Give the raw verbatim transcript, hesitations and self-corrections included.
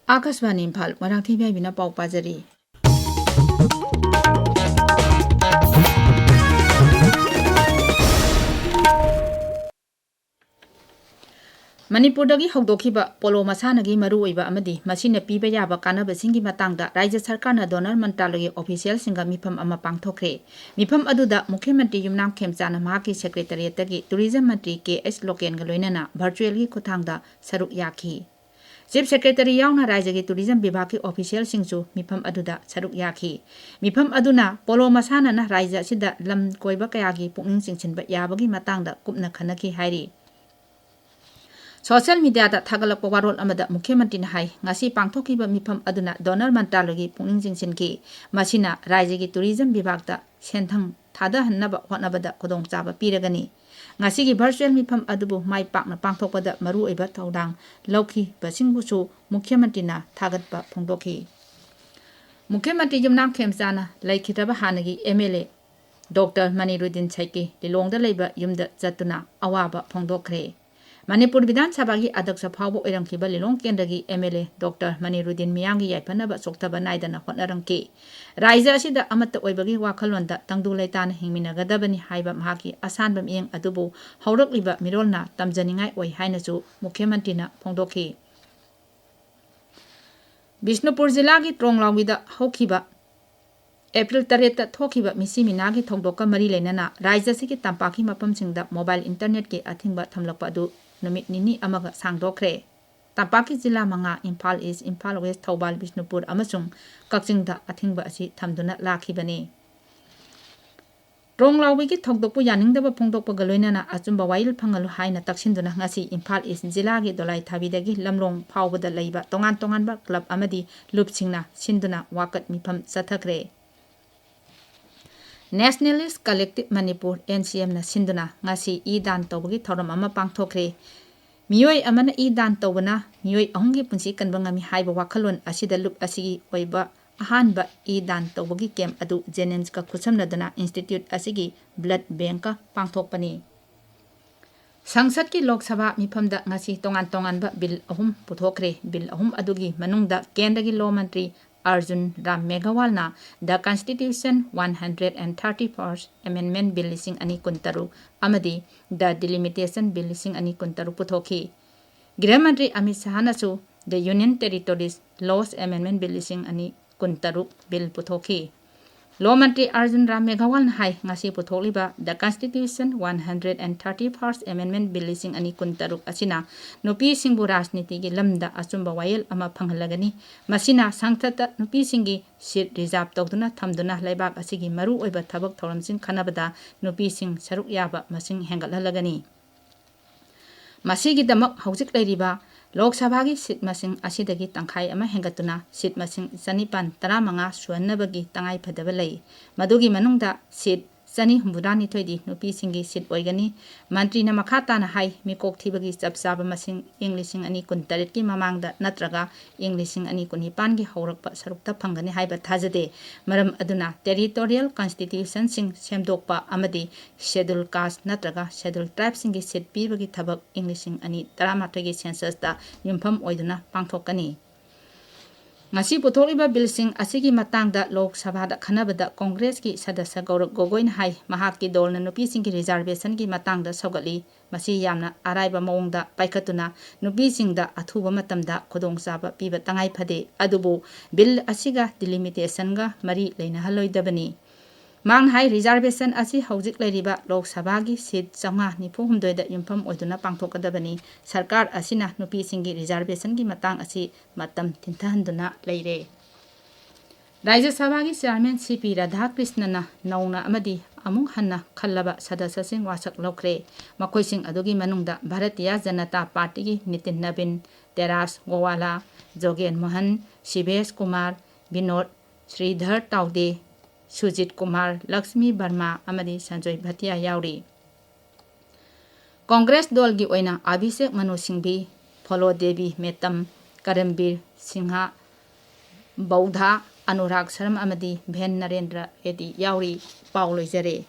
ꯑꯥꯀꯥꯁꯕꯥꯅꯤ ꯏꯝꯐꯥꯜ, ꯃꯣꯏꯔꯥꯡꯊꯦꯝ ꯏꯕꯦꯝꯍꯥꯏꯕꯤꯅ ꯄꯥꯎ ꯄꯥꯖꯔꯤ꯫ ꯃꯅꯤꯄꯨꯔꯗꯒꯤ ꯍꯧꯗꯣꯛꯈꯤꯕ ꯄꯣꯂꯣ ꯃꯁꯥꯟꯅꯒꯤ ꯃꯔꯨꯑꯣꯏꯕ ꯑꯃꯗꯤ ꯃꯁꯤꯅ ꯄꯤꯕ ꯌꯥꯕ ꯀꯥꯟꯅꯕꯁꯤꯡꯒꯤ ꯃꯇꯥꯡꯗ ꯔꯥꯖ꯭ꯌ ꯁꯔꯀꯥꯔꯅ ꯗꯣꯅꯔ ꯃꯟꯇ꯭ꯔꯥꯂꯌꯒꯤ ꯑꯣꯐꯤꯁꯤꯌꯦꯜꯁꯤꯡꯒ ꯃꯤꯐꯝ ꯑꯃ ꯄꯥꯡꯊꯣꯛꯈ꯭ꯔꯦ꯫ ꯃꯤꯐꯝ ꯑꯗꯨꯗ ꯃꯨꯈ꯭ꯌ ꯃꯟꯇ꯭ꯔꯤ ꯌꯨꯝꯅꯥꯝ ꯈꯦꯝꯆꯥꯟꯅ ꯃꯍꯥꯛꯀꯤ ꯁꯦꯀ꯭ꯔꯦꯇꯔꯤꯌꯦꯠꯇꯒꯤ ꯇꯨꯔꯤꯖꯝ ꯃꯟꯇ꯭ꯔꯤ ꯀꯦ ꯑꯩꯆ ꯂꯣꯀꯦꯟꯒ ꯂꯣꯏꯅꯅ ꯚꯔꯆꯨꯑꯦꯜꯒꯤ ꯈꯨꯠꯊꯥꯡꯗ ꯁꯔꯨꯛ ꯌꯥꯈꯤ꯫ ꯆꯤꯐ ꯁꯦꯀ꯭ꯔꯦꯇꯔꯤ ꯌꯥꯎꯅ ꯔꯥꯖ꯭ꯌꯒꯤ ꯇꯨꯔꯤꯖꯝ ꯕꯤꯚꯥꯒꯀꯤ ꯑꯣꯐꯤꯁꯤꯌꯦꯜꯁꯤꯡꯁꯨ ꯃꯤꯐꯝ ꯑꯗꯨꯗ ꯁꯔꯨꯛ ꯌꯥꯈꯤ꯫ ꯃꯤꯐꯝ ꯑꯗꯨꯅ ꯄꯣꯂꯣ ꯃꯁꯥꯟꯅꯅ ꯔꯥꯖ꯭ꯌ ꯑꯁꯤꯗ ꯂꯝ ꯀꯣꯏꯕ ꯀꯌꯥꯒꯤ ꯄꯨꯛꯅꯤꯡ ꯆꯤꯡꯁꯤꯟꯕ ꯌꯥꯕꯒꯤ ꯃꯇꯥꯡꯗ ꯀꯨꯞꯅ ꯈꯟꯅꯈꯤ ꯍꯥꯏꯔꯤ꯫ ꯁꯣꯁꯤꯌꯦꯜ ꯃꯤꯗꯤꯌꯥꯗ ꯊꯥꯒꯠꯂꯛꯄ ꯋꯥꯔꯣꯜ ꯑꯃꯗ ꯃꯨꯈ꯭ꯌ ꯃꯟꯇ꯭ꯔꯤꯅ ꯍꯥꯏ, ꯉꯁꯤ ꯄꯥꯡꯊꯣꯛꯈꯤꯕ ꯃꯤꯐꯝ ꯑꯗꯨꯅ ꯗꯣꯅꯔ ꯃꯟꯇ꯭ꯔꯥꯂꯌꯒꯤ ꯄꯨꯛꯅꯤꯡ ꯆꯤꯡꯁꯤꯟꯈꯤ꯫ ꯃꯁꯤꯅ ꯔꯥꯖ꯭ꯌꯒꯤ ꯇꯨꯔꯤꯖꯝ ꯕꯤꯚꯥꯒꯇ ꯁꯦꯟꯊꯪ ꯊꯥꯗꯍꯟꯅꯕ ꯍꯣꯠꯅꯕꯗ ꯈꯨꯗꯣꯡꯆꯥꯕ ꯄꯤꯔꯒꯅꯤ꯫ ꯉꯁꯤꯒꯤ ꯚꯔꯆꯨꯑꯦꯜ ꯃꯤꯐꯝ ꯑꯗꯨꯕꯨ ꯃꯥꯏ ꯄꯥꯛꯅ ꯄꯥꯡꯊꯣꯛꯄꯗ ꯃꯔꯨꯑꯣꯏꯕ ꯊꯧꯗꯥꯡ ꯂꯧꯈꯤꯕꯁꯤꯡꯕꯨꯁꯨ ꯃꯨꯈ꯭ꯌ ꯃꯟꯇ꯭ꯔꯤꯅ ꯊꯥꯒꯠꯄ ꯐꯣꯡꯗꯣꯛꯈꯤ꯫ ꯃꯨꯈ꯭ꯌ ꯃꯟꯇ꯭ꯔꯤ ꯌꯨꯝꯅꯥꯝ ꯈꯦꯝꯆꯥꯟꯅ ꯂꯩꯈꯤꯗ꯭ꯔꯕ ꯍꯥꯟꯅꯒꯤ ꯑꯦꯝ ꯑꯦꯜ ꯑꯦ ꯗꯣꯛꯇꯔ ꯃꯅꯤꯔꯨꯗꯤꯟ ꯁꯩꯀꯤ ꯂꯤꯂꯣꯡꯗ ꯂꯩꯕ ꯌꯨꯝꯗ ꯆꯠꯇꯨꯅ ꯑꯋꯥꯕ ꯐꯣꯡꯗꯣꯛꯈ꯭ꯔꯦ꯫ ꯃꯅꯤꯄꯨꯔ ꯕꯤꯙꯥꯟ ꯁꯚꯥꯒꯤ ꯑꯗ꯭ꯌꯛꯁ ꯐꯥꯎꯕ ꯑꯣꯏꯔꯝꯈꯤꯕ ꯂꯤꯂꯣꯡ ꯀꯦꯟꯗ꯭ꯔꯒꯤ ꯑꯦꯝ ꯑꯦꯜ ꯑꯦ ꯗꯣꯛꯇꯔ ꯃꯅꯤꯔꯨꯗꯤꯟ ꯃꯤꯌꯥꯝꯒꯤ ꯌꯥꯏꯐꯅꯕ ꯆꯣꯛꯊꯕ ꯅꯥꯏꯗꯅ ꯍꯣꯠꯅꯔꯝꯈꯤ꯫ ꯔꯥꯖ꯭ꯌ ꯑꯁꯤꯗ ꯑꯃꯠꯇ ꯑꯣꯏꯕꯒꯤ ꯋꯥꯈꯜꯂꯣꯟꯗ ꯇꯪꯗꯨ ꯂꯩꯇꯥꯅ ꯍꯤꯡꯃꯤꯟꯅꯒꯗꯕꯅꯤ ꯍꯥꯏꯕ ꯃꯍꯥꯛꯀꯤ ꯑꯁꯥꯟꯕ ꯃꯤꯠꯌꯦꯡ ꯑꯗꯨꯕꯨ ꯍꯧꯔꯛꯂꯤꯕ ꯃꯤꯔꯣꯜꯅ ꯇꯝꯖꯅꯤꯡꯉꯥꯏ ꯑꯣꯏ ꯍꯥꯏꯅꯁꯨ ꯃꯨꯈ꯭ꯌ ꯃꯟꯇ꯭ꯔꯤꯅ ꯐꯣꯡꯗꯣꯛꯈꯤ꯫ ꯕꯤꯁꯅꯨꯄꯨꯔ ꯖꯤꯂꯥꯒꯤ ꯇ꯭ꯔꯣꯡꯂꯥꯎꯕꯤꯗ ꯍꯧꯈꯤꯕ ꯑꯦꯄ꯭ꯔꯤꯜ ꯇꯔꯦꯠꯇ ꯊꯣꯛꯈꯤꯕ ꯃꯤꯁꯤ ꯃꯤꯅꯥꯒꯤ ꯊꯧꯗꯣꯛꯀ ꯃꯔꯤ ꯂꯩꯅꯅ ꯔꯥꯖ꯭ꯌ ꯑꯁꯤꯒꯤ ꯇꯝꯄꯥꯛꯀꯤ ꯃꯐꯝꯁꯤꯡꯗ ꯃꯣꯕꯥꯏꯜ ꯏꯟꯇꯔꯅꯦꯠꯀꯤ ꯑꯊꯤꯡꯕ ꯊꯝꯂꯛꯄ ꯑꯗꯨ ꯅꯨꯃꯤꯠ ꯅꯤꯅꯤ ꯑꯃꯒ ꯁꯥꯡꯗꯣꯛꯈ꯭ꯔꯦ꯫ ꯇꯝꯄꯥꯛꯀꯤ ꯖꯤꯂꯥ ꯃꯉꯥ, ꯏꯝꯐꯥꯜ ꯏꯁ, ꯏꯝꯐꯥꯜ ꯋꯦꯁ, ꯊꯧꯕꯥꯜ, ꯕꯤꯁꯅꯨꯄꯨꯔ ꯑꯃꯁꯨꯡ ꯀꯛꯆꯤꯡꯗ ꯑꯊꯤꯡꯕ ꯑꯁꯤ ꯊꯝꯗꯨꯅ ꯂꯥꯛꯈꯤꯕꯅꯤ꯫ ꯇ꯭ꯔꯣꯡꯂꯥꯎꯕꯤꯒꯤ ꯊꯧꯗꯣꯛꯄꯨ ꯌꯥꯅꯤꯡꯗꯕ ꯐꯣꯡꯗꯣꯛꯄꯒ ꯂꯣꯏꯅꯅ ꯑꯆꯨꯝꯕ ꯋꯥꯌꯦꯜ ꯐꯪꯍꯜꯂꯨ ꯍꯥꯏꯅ ꯇꯛꯁꯤꯟꯗꯨꯅ ꯉꯁꯤ ꯏꯝꯐꯥꯜ ꯏꯁ ꯖꯤꯂꯥꯒꯤ ꯗꯣꯂꯥꯏ ꯊꯥꯕꯤꯗꯒꯤ ꯂꯝꯂꯣꯡ ꯐꯥꯎꯕꯗ ꯂꯩꯕ ꯇꯣꯉꯥꯟ ꯇꯣꯉꯥꯟꯕ ꯀ꯭ꯂꯕ ꯑꯃꯗꯤ ꯂꯨꯞꯁꯤꯡꯅ ꯁꯤꯟꯗꯨꯅ ꯋꯥꯀꯠ ꯃꯤꯐꯝ ꯆꯠꯊꯈ꯭ꯔꯦ꯫ Nationalist Collective Manipur, N C ꯑꯦꯝꯅ ꯁꯤꯟꯗꯨꯅ ꯉꯁꯤ ꯏ ꯗꯥꯟ ꯇꯧꯕꯒꯤ ꯊꯧꯔꯝ ꯑꯃ ꯄꯥꯡꯊꯣꯛꯈ꯭ꯔꯦ꯫ ꯃꯤꯑꯣꯏ ꯑꯃꯅ ꯏ ꯗꯥꯟ ꯇꯧꯕꯅ ꯃꯤꯑꯣꯏ ꯑꯍꯨꯝꯒꯤ ꯄꯨꯟꯁꯤ ꯀꯟꯕ ꯉꯝꯃꯤ ꯍꯥꯏꯕ ꯋꯥꯈꯜꯂꯣꯟ ꯑꯁꯤꯗ ꯂꯨꯞ ꯑꯁꯤꯒꯤ ꯑꯣꯏꯕ ꯑꯍꯥꯟꯕ ꯏ ꯗꯥꯟ ꯇꯧꯕꯒꯤ ꯀꯦꯝꯞ ꯑꯗꯨ ꯖꯦꯅꯤꯝꯁꯀ ꯈꯨꯠꯁꯝꯅꯗꯨꯅ ꯏꯟꯁꯇꯤꯇ꯭ꯌꯨꯠ ꯑꯁꯤꯒꯤ ꯕ꯭ꯂꯗ ꯕꯦꯡꯀ ꯄꯥꯡꯊꯣꯛꯄꯅꯤ꯫ ꯁꯪꯁꯠꯀꯤ ꯂꯣꯛ ꯁꯚꯥ ꯃꯤꯐꯝꯗ ꯉꯁꯤ ꯇꯣꯉꯥꯟ ꯇꯣꯉꯥꯟꯕ ꯕꯤꯜ ꯑꯍꯨꯝ ꯄꯨꯊꯣꯛꯈ꯭ꯔꯦ꯫ ꯕꯤꯜ ꯑꯍꯨꯝ ꯑꯗꯨꯒꯤ ꯃꯅꯨꯡꯗ ꯀꯦꯟꯗ꯭ꯔꯒꯤ ꯂꯣ ꯃꯟꯇ꯭ꯔꯤ Arjun Ram ꯃꯦꯘꯋꯥꯜꯅ The Constitution one hundred and thirty-first Amendment Bill ꯂꯤꯁꯤꯡ ꯑꯅꯤ ꯀꯨꯟꯇꯔꯨꯛ ꯑꯃꯗꯤ The Delimitation Bill ꯂꯤꯁꯤꯡ ꯑꯅꯤ ꯀꯨꯟꯇꯔꯨꯛ ꯄꯨꯊꯣꯛꯈꯤ꯫ ꯒ꯭ꯔꯍ ꯃꯟꯇ꯭ꯔꯤ Amit ꯁꯍꯥꯅꯁꯨ The Union Territories Laws Amendment Bill ꯂꯤꯁꯤꯡ ꯑꯅꯤ ꯀꯨꯟꯇꯔꯨꯛ ꯕꯤꯜ ꯄꯨꯊꯣꯛꯈꯤ꯫ ꯂꯣ ꯃꯟꯇ꯭ꯔꯤ ꯑꯥꯔꯖꯨꯟ ꯔꯥꯝ ꯃꯦꯘꯋꯥꯜꯅ ꯍꯥꯏ, ꯉꯁꯤ ꯄꯨꯊꯣꯛꯂꯤꯕ The Constitution one hundred and thirty-first Amendment Bill ꯂꯤꯁꯤꯡ ꯑꯅꯤ ꯀꯨꯟꯇꯔꯨꯛ ꯑꯁꯤꯅ ꯅꯨꯄꯤꯁꯤꯡꯕꯨ ꯔꯥꯖꯅꯤꯇꯤꯒꯤ ꯂꯝꯗ ꯑꯆꯨꯝꯕ ꯋꯥꯌꯦꯜ ꯑꯃ ꯐꯪꯍꯜꯂꯒꯅꯤ꯫ ꯃꯁꯤꯅ ꯁꯪꯁꯠꯇ ꯅꯨꯄꯤꯁꯤꯡꯒꯤ ꯁꯤꯠ ꯔꯤꯖꯥꯔꯚ ꯇꯧꯗꯨꯅ ꯊꯝꯗꯨꯅ ꯂꯩꯕꯥꯛ ꯑꯁꯤꯒꯤ ꯃꯔꯨꯑꯣꯏꯕ ꯊꯕꯛ ꯊꯧꯔꯝꯁꯤꯡ ꯈꯟꯅꯕꯗ ꯅꯨꯄꯤꯁꯤꯡ ꯁꯔꯨꯛ ꯌꯥꯕ ꯃꯁꯤꯡ ꯍꯦꯟꯒꯠꯍꯜꯂꯒꯅꯤ꯫ ꯃꯁꯤꯒꯤꯗꯃꯛ ꯍꯧꯖꯤꯛ ꯂꯩꯔꯤꯕ ꯂꯣꯛ ꯁꯚꯥꯒꯤ ꯁꯤꯠ ꯃꯁꯤꯡ ꯑꯁꯤꯗꯒꯤ ꯇꯪꯈꯥꯏ ꯑꯃ ꯍꯦꯟꯒꯠꯇꯨꯅ ꯁꯤꯠ ꯃꯁꯤꯡ ꯆꯅꯤꯄꯥꯟ ꯇꯔꯥꯃꯉꯥ ꯁꯨꯍꯟꯅꯕꯒꯤ ꯇꯉꯥꯏ ꯐꯗꯕ ꯂꯩ꯫ ꯃꯗꯨꯒꯤ ꯃꯅꯨꯡꯗ ꯁꯤꯠ ꯆꯅꯤ ꯍꯨꯝꯐꯨꯇꯔꯥꯅꯤꯊꯣꯏꯗꯤ ꯅꯨꯄꯤꯁꯤꯡꯒꯤ ꯁꯤꯠ ꯑꯣꯏꯒꯅꯤ꯫ ꯃꯟꯇ꯭ꯔꯤꯅ ꯃꯈꯥ ꯇꯥꯅ ꯍꯥꯏ, ꯃꯤꯀꯣꯛ ꯊꯤꯕꯒꯤ ꯆꯞ ꯆꯥꯕ ꯃꯁꯤꯡ ꯏꯪ ꯂꯤꯁꯤꯡ ꯑꯅꯤ ꯀꯨꯟꯇꯔꯦꯠꯀꯤ ꯃꯃꯥꯡꯗ ꯅꯠꯇ꯭ꯔꯒ ꯏꯪ ꯂꯤꯁꯤꯡ ꯑꯅꯤ ꯀꯨꯟꯅꯤꯄꯥꯟꯒꯤ ꯍꯧꯔꯛꯄ ꯁꯔꯨꯛꯇ ꯐꯪꯒꯅꯤ ꯍꯥꯏꯕ ꯊꯥꯖꯗꯦ꯫ ꯃꯔꯝ ꯑꯗꯨꯅ ꯇꯦꯔꯤꯇꯣꯔꯤꯌꯦꯜ ꯀꯟꯁꯇꯤꯇ꯭ꯌꯨꯁꯟꯁꯤꯡ ꯁꯦꯝꯗꯣꯛꯄ ꯑꯃꯗꯤ ꯁꯦꯗꯨꯜ ꯀꯥꯁ ꯅꯠꯇ꯭ꯔꯒ ꯁꯦꯗꯨꯜ ꯇ꯭ꯔꯥꯏꯕꯁꯤꯡꯒꯤ ꯁꯤꯠ ꯄꯤꯕꯒꯤ ꯊꯕꯛ ꯏꯪ ꯂꯤꯁꯤꯡ ꯑꯅꯤ ꯇꯔꯥꯃꯥꯊꯣꯏꯒꯤ ꯁꯦꯟꯁꯁꯇ ꯌꯨꯝꯐꯝ ꯑꯣꯏꯗꯨꯅ ꯄꯥꯡꯊꯣꯛꯀꯅꯤ꯫ ꯉꯁꯤ ꯄꯨꯊꯣꯛꯂꯤꯕ ꯕꯤꯜꯁꯤꯡ ꯑꯁꯤꯒꯤ ꯃꯇꯥꯡꯗ ꯂꯣꯛ ꯁꯚꯥꯗ ꯈꯟꯅꯕꯗ ꯀꯣꯡꯒ꯭ꯔꯦꯁꯀꯤ ꯁꯗꯁ꯭ꯌ ꯒꯧꯔꯕ ꯒꯣꯒꯣꯏꯅ ꯍꯥꯏ, ꯃꯍꯥꯛꯀꯤ ꯗꯣꯜꯅ ꯅꯨꯄꯤꯁꯤꯡꯒꯤ ꯔꯤꯖꯥꯔꯚꯦꯁꯟꯒꯤ ꯃꯇꯥꯡꯗ ꯁꯧꯒꯠꯂꯤ꯫ ꯃꯁꯤ ꯌꯥꯝꯅ ꯑꯔꯥꯏꯕ ꯃꯑꯣꯡꯗ ꯄꯥꯏꯈꯠꯇꯨꯅ ꯅꯨꯄꯤꯁꯤꯡꯗ ꯑꯊꯨꯕ ꯃꯇꯝꯗ ꯈꯨꯗꯣꯡꯆꯥꯕ ꯄꯤꯕ ꯇꯉꯥꯏ ꯐꯗꯦ꯫ ꯑꯗꯨꯕꯨ ꯕꯤꯜ ꯑꯁꯤꯒ ꯗꯤꯂꯤꯃꯤꯇꯦꯁꯟꯒ ꯃꯔꯤ ꯂꯩꯅꯍꯜꯂꯣꯏꯗꯕꯅꯤ꯫ ꯃꯍꯥꯛꯅ ꯍꯥꯏ, ꯔꯤꯖꯥꯔꯚꯦꯁꯟ ꯑꯁꯤ ꯍꯧꯖꯤꯛ ꯂꯩꯔꯤꯕ ꯂꯣꯛ ꯁꯚꯥꯒꯤ ꯁꯤꯠ ꯆꯥꯝꯃꯉꯥ ꯅꯤꯐꯨ ꯍꯨꯝꯗꯣꯏꯗ ꯌꯨꯝꯐꯝ ꯑꯣꯏꯗꯨꯅ ꯄꯥꯡꯊꯣꯛꯀꯗꯕꯅꯤ꯫ ꯁꯔꯀꯥꯔ ꯑꯁꯤꯅ ꯅꯨꯄꯤꯁꯤꯡꯒꯤ ꯔꯤꯖꯥꯔꯚꯦꯁꯟꯒꯤ ꯃꯇꯥꯡ ꯑꯁꯤ ꯃꯇꯝ ꯊꯤꯟꯊꯍꯟꯗꯨꯅ ꯂꯩꯔꯦ꯫ ꯔꯥꯖ꯭ꯌ ꯁꯚꯥꯒꯤ ꯆꯤꯌꯥꯔꯃꯦꯟ ꯁꯤ ꯄꯤ ꯔꯥꯙꯥꯀ꯭ꯔꯤꯁꯅꯅ ꯅꯧꯅ ꯑꯃꯗꯤ ꯑꯃꯨꯛ ꯍꯟꯅ ꯈꯜꯂꯕ ꯁꯗꯁ꯭ꯌꯁꯤꯡ ꯋꯥꯁꯛ ꯂꯧꯈ꯭ꯔꯦ꯫ ꯃꯈꯣꯏꯁꯤꯡ ꯑꯗꯨꯒꯤ ꯃꯅꯨꯡꯗ ꯚꯥꯔꯇꯤꯌꯥ ꯖꯅꯇꯥ ꯄꯥꯔꯇꯤꯒꯤ ꯅꯤꯇꯤꯟ ꯅꯕꯤꯟ, ꯇꯦꯔꯥꯁ ꯒꯣꯋꯥꯂꯥ, ꯖꯣꯒꯦꯟ ꯃꯣꯍꯟ, ꯁꯤꯕꯦꯁ ꯀꯨꯃꯥꯔ, ꯕꯤꯅꯣꯗ, ꯁ꯭ꯔꯤꯙꯔ ꯇꯥꯎꯗꯦ, ꯁꯨꯖꯤꯠ ꯀꯨꯃꯥꯔ, ꯂꯛꯁꯃꯤ ꯕꯔꯃꯥ ꯑꯃꯗꯤ ꯁꯟꯖꯣꯏ ꯚꯇꯤꯌꯥ ꯌꯥꯎꯔꯤ꯫ ꯀꯣꯡꯒ꯭ꯔꯦꯁ ꯗꯣꯜꯒꯤ ꯑꯣꯏꯅ ꯑꯚꯤꯁꯦꯛ ꯃꯅꯨ ꯁꯤꯡꯚꯤ, ꯐꯣꯂꯣ ꯗꯦꯕꯤ ꯃꯦꯇꯝ, ꯀꯔꯝꯕꯤꯔ ꯁꯤꯡꯍ ꯕꯧꯙ, ꯑꯅꯨꯔꯥꯒ ꯁꯔꯝ ꯑꯃꯗꯤ ꯚꯦꯟ ꯅꯔꯦꯟꯗ꯭ꯔ ꯔꯦꯗꯤ ꯌꯥꯎꯔꯤ꯫ ꯄꯥꯎ ꯂꯣꯏꯖꯔꯦ꯫